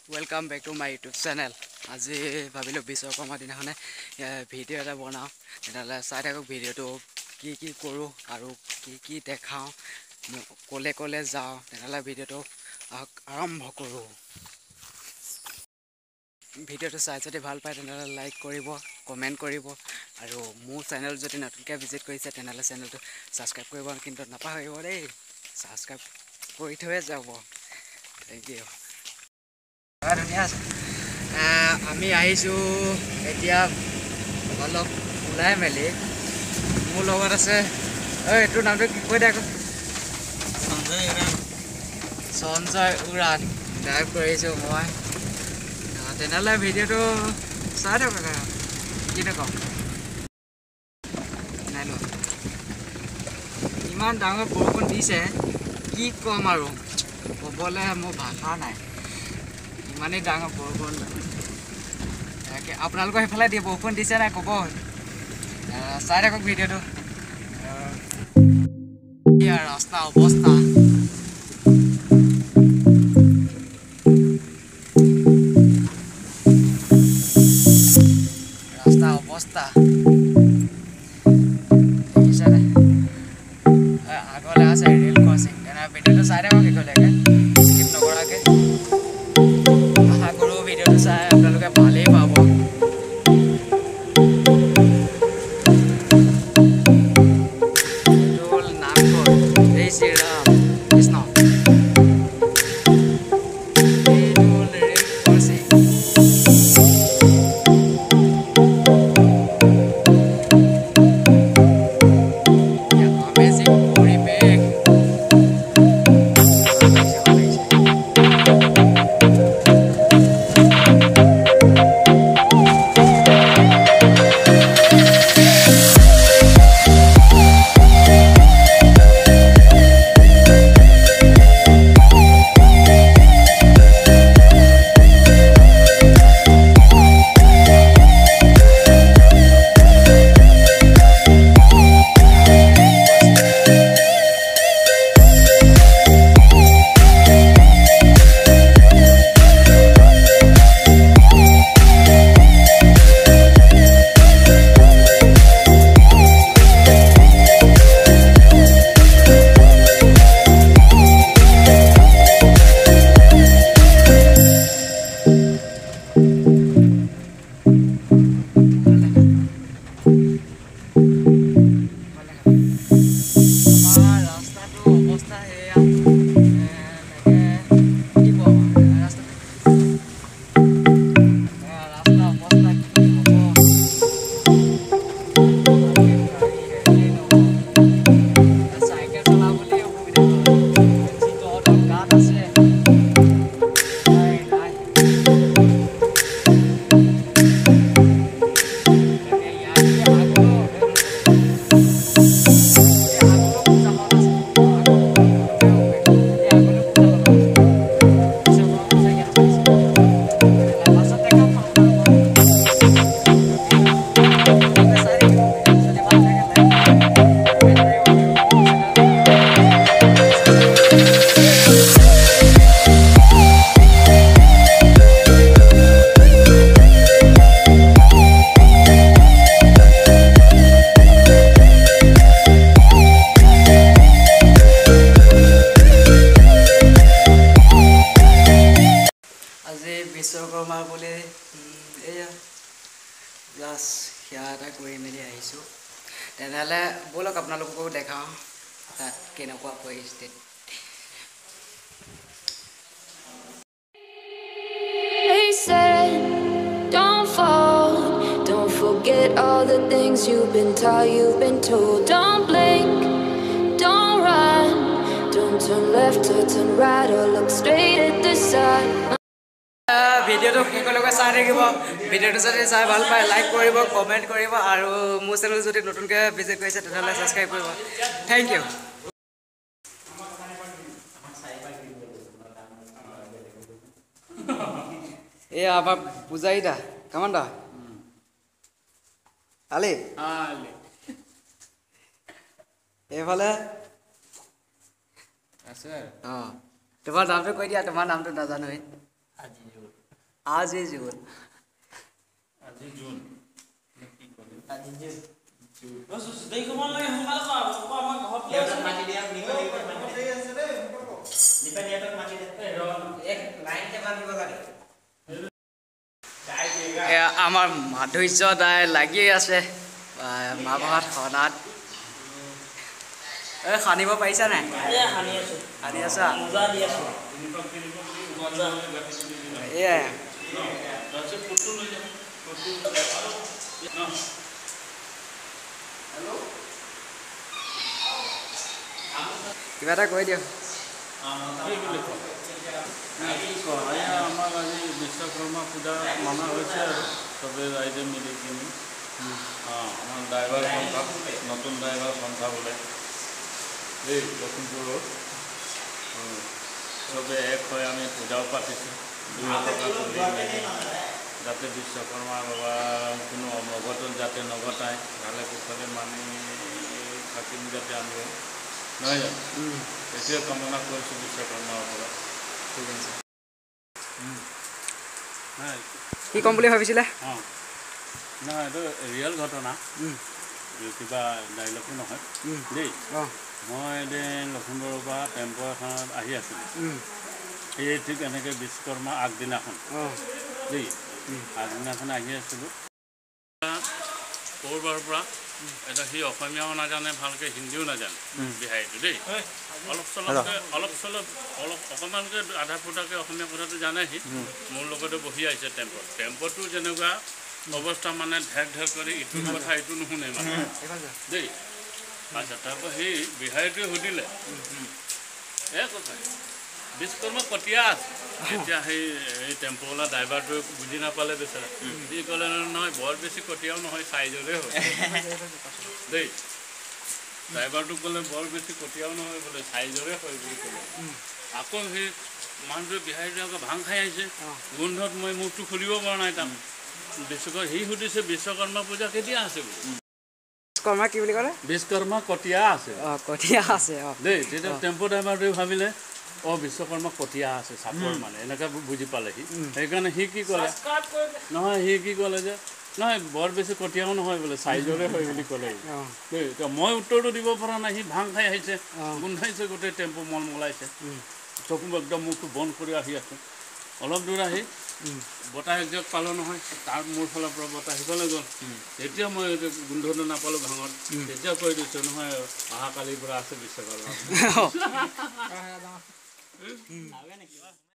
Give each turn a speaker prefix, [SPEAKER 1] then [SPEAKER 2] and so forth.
[SPEAKER 1] Welcome back to my YouTube channel. আজি ভাবিলোঁ বিশ্বকৰ্মা দিনাখনে ভিডিঅ' এটা বনাওঁ। তেনেহ'লে চাই থাকক ভিডিঅ'টো, কি কি কৰোঁ আৰু কি কি দেখাওঁ, ক'লে ক'লে যাওঁ। তেনেহ'লে ভিডিঅ'টো আৰম্ভ কৰোঁ। ভিডিঅ'টো চাই যদি ভাল পায় তেনেহ'লে লাইক কৰিব, কমেণ্ট কৰিব আৰু মোৰ চেনেল যদি নতুনকৈ ভিজিট কৰিছে তেনেহ'লে চেনেলটো ছাবস্ক্ৰাইব কৰিব কিন্তু নাপাহৰিব দেই, ছাবস্ক্ৰাইব কৰি থৈয়ে যাব। Thank you. ধুনীয়া আছে। আমি আহিছোঁ এতিয়া অলপ ওলাই মেলি। মোৰ লগত আছে ঐ, তোৰ নামটো কি কৈ দে আকৌ?
[SPEAKER 2] সঞ্জয় উৰাণ।
[SPEAKER 1] সঞ্জয় উৰাণ। ড্ৰাইভ কৰিছোঁ মই। তেনেহ'লে ভিডিঅ'টো চাই থাকক আৰু কিনো ক'ম। নাই লোৱা, ইমান ডাঙৰ বৰষুণ দিছে, কি ক'ম আৰু, ক'বলৈ মোৰ ভাষা নাই, ইমানেই ডাঙৰ বৰষুণ। তাকে আপোনালোকৰ সেইফালে দিয়ে বৰষুণ দিছে নাই ক'ব। চাই থাকক ভিডিঅ'টো। ৰাস্তা অৱস্থা ৰাস্তা অৱস্থা দেখিছেনে? আগলৈ আছে ৰেল ক্ৰচিং। তেনে ভিডিঅ'টো চাই থাকক শেষলৈকে, স্কিপ নকৰাকৈ। আশা কৰোঁ ভিডিঅ'টো চাই আপোনালোকে ভালেই পাব। এইটো হ'ল নামঘৰ। জয় শ্ৰীৰাম কৃষ্ণ। এইটো হ'ল ৰেল ক্ৰচিং। আমেজিং পৰিৱেশ, ভাল লাগিছে, ভাল লাগিছে। আমাৰ ৰাস্তাটো অৱস্থা সেয়া, তাকে কি ক'ম, ৰাস্তাটো ৰাস্তা অৱস্থা কি হ'ব, গাড়ী হেৰিয়েই নহ'ব, চাইকেল চলাবলৈ অসুবিধা হয়। যি তহঁতৰ গাত আছে নাই নাই। তাকে ইয়াত আগলৈ আগলৈ পূজাখন আছে, আগলৈ পূজা পূজা ইয়াত পাতিছে। পাছত দেখাম আপোনালোকক। চাই থাকিব, যদি ভাল লাগে লাইক কমেণ্ট কৰিব আৰু মোৰ চেনেলটো আজি বিশ্বকৰ্মা বুলি এয়া জাষ্ট সেৱা এটা কৰি মেলি আহিছোঁ। তেনেহ'লে ব'লক আপোনালোককো দেখাওঁ তাত কেনেকুৱা পৰিস্থিতি।
[SPEAKER 3] They said, don't fall, don't forget all the things you've been taught, you've been told. Don't blink, don't run, don't turn left or turn right or look straight at the sun.
[SPEAKER 1] ভিডিঅ'টো শেষলৈকে চাই থাকিব। ভিডিঅ'টো যদি চাই ভাল পায় like কৰিব, কমেণ্ট কৰিব আৰু মোৰ চেনেল যদি নতুনকৈ ভিজিট কৰিছে তেনেহ'লে ছাবস্ক্ৰাইব কৰিব। Thank you. এয়া আমাৰ পূজাৰী দা, কামান দা আলি এইফালে
[SPEAKER 2] আছে আৰু।
[SPEAKER 1] অঁ, তোমাৰ নামটো কৈ দিয়া, তোমাৰ নামটো নাজানোৱেই।
[SPEAKER 2] আজিজুৰ।
[SPEAKER 1] আজি জুন।
[SPEAKER 2] আজি জুন।
[SPEAKER 4] আজি জুন।
[SPEAKER 1] এয়া আমাৰ মাধুৰ্য দাই লাগি আছে মাহ প্ৰসাদ সনাত। এই সানিব পাৰিছা নাই? সানি আছা? এয়াই। কিবা এটা কৈ দিয়ক।
[SPEAKER 2] আমাৰ আজি বিশ্বকৰ্মা পূজা মনা হৈছে আৰু চবে ৰাইজে মিলি কিনি। আমাৰ ড্ৰাইভাৰ সন্থা, নতুন ড্ৰাইভাৰ সন্থা বোলে এই লখিমপুৰৰ চবে এক হৈ আমি পূজাও পাতিছোঁ 2 টকা তুলি মেলি, যাতে বিশ্বকৰ্মা বাবা কোনো অঘটন যাতে নঘটায়, ভালে কুশলে মানি থাকিম যাতে আমিও, নহয় জানো? সেইটোৱে কামনা কৰিছোঁ বিশ্বকৰ্মাৰ ওপৰত।
[SPEAKER 1] ঠিক আছে। কি ক'ম বুলি ভাবিছিলে?
[SPEAKER 2] অঁ, নহয়, এইটো ৰিয়েল ঘটনা, কিবা ডাইলগো নহয় দেই। মই এদিন লখিমপুৰৰ পৰা টেম্পো এখনত আহি আছিলোঁ, এই ঠিক এনেকৈ বিশ্বকৰ্মা আগদিনাখন দেই, আগদিনাখন আহি আছিলোঁ ক'ৰবাৰ পৰা এটা, সি অসমীয়াও নাজানে ভালকৈ, হিন্দীও নাজানে বিহাৰীটো দেই, অলপ চলপকৈ অলপ চলপ অলপ অকণমানকৈ আধা ফুটাকৈ অসমীয়া কথাটো জানে সি। মোৰ লগতে বহি আহিছে টেম্পত। টেম্পতো যেনেকুৱা অৱস্থা মানে ঢেৰ ঢেৰ কৰি ইটো কথা ইটো নুশুনে মানে দেই। আচ্ছা, তাৰপৰা সেই বিহাৰীটোৱে সুধিলে, এ কথা বিশ্বকৰ্মা কটীয়া আছে? তেতিয়া সেই এই টেম্পোৱালা ড্ৰাইভাৰটোৱে বুজি নাপালে বেচেৰা। সি ক'লে নহয়, বৰ বেছি কটীয়াও নহয়, চাইজৰে হয় দেই। ড্ৰাইভাৰটোক ক'লে বৰ বেছি কটীয়াও নহয় বোলে, চাইজৰে হয় বুলি ক'লে। আকৌ সেই মানুহটোৱে বিহাৰীটোৱে আকৌ ভাং খাই আহিছে, গোন্ধত মই মুখটো খুলিব পৰা নাই তাক। বিশ্বকৰ্মা সি সুধিছে বিশ্বকৰ্মা পূজা কেতিয়া আছে বুলি।
[SPEAKER 1] বিশ্বকৰ্মা কি বুলি ক'লে?
[SPEAKER 2] বিশ্বকৰ্মা কটীয়া আছে।
[SPEAKER 1] কটীয়া আছে
[SPEAKER 2] দেই। তেতিয়া টেম্পো ড্ৰাইভাৰটোৱে ভাবিলে অ বিশ্বকৰ্মা কটীয়া আছে চাপৰ, মানে এনেকৈ বুজি পালে সি। সেইকাৰণে সি কি ক'লে নহয়, সি কি ক'লে যে নহয় বৰ বেছি কটীয়াও নহয় বোলে, চাইজৰে হয় বুলি ক'লে দেই। এতিয়া মই উত্তৰটো দিব পৰা নাই, সি ভাং খাই আহিছে, গোন্ধাইছে, গোটেই টেম্পো মলমলাইছে, চকু একদম মুখটো বন্ধ কৰি আহি আছে। অলপ দূৰ আহি বতাহ একজাক পালোঁ নহয়, তাৰ মোৰ ফালৰ পৰা বতাহ সিফালে গ'ল। তেতিয়া মই গোন্ধটো নাপালোঁ ভাঙত, তেতিয়া কৈ দিছোঁ নহয় অহাকালিৰ পৰা আছে বিশ্বকৰ্মা।